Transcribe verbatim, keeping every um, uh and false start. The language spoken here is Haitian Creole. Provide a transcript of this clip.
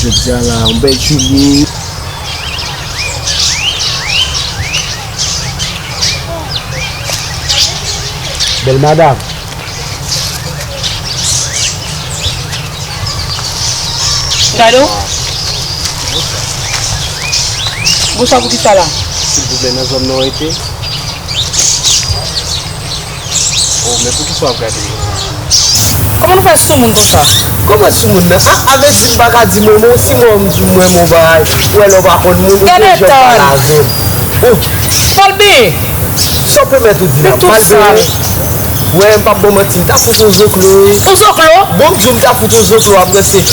Jodi a la, yon bèl jounen. Bèl madanm. Gade w. Bonswa, poukisa la? Silvouplè, nan zòn nan w rete? Oh, men poukisa w ap gade m konsa? Kòman nou fè soumoun konsa? Kòman soumoun nan? A, avèk di m pa ka di mwen, men si mwen m di w mwen, mon bagay, ou wè lè w pa konn moun, ou gen jan w pale avè m. Oh, Kolbi! Sa w pèmèt ou di la, m pa gen. Wè, m p ap ba w manti, m ta fout ou zoklo, wi. Ou zoklo? Bon, m di w, m ta fout ou zoklo, ap ranse.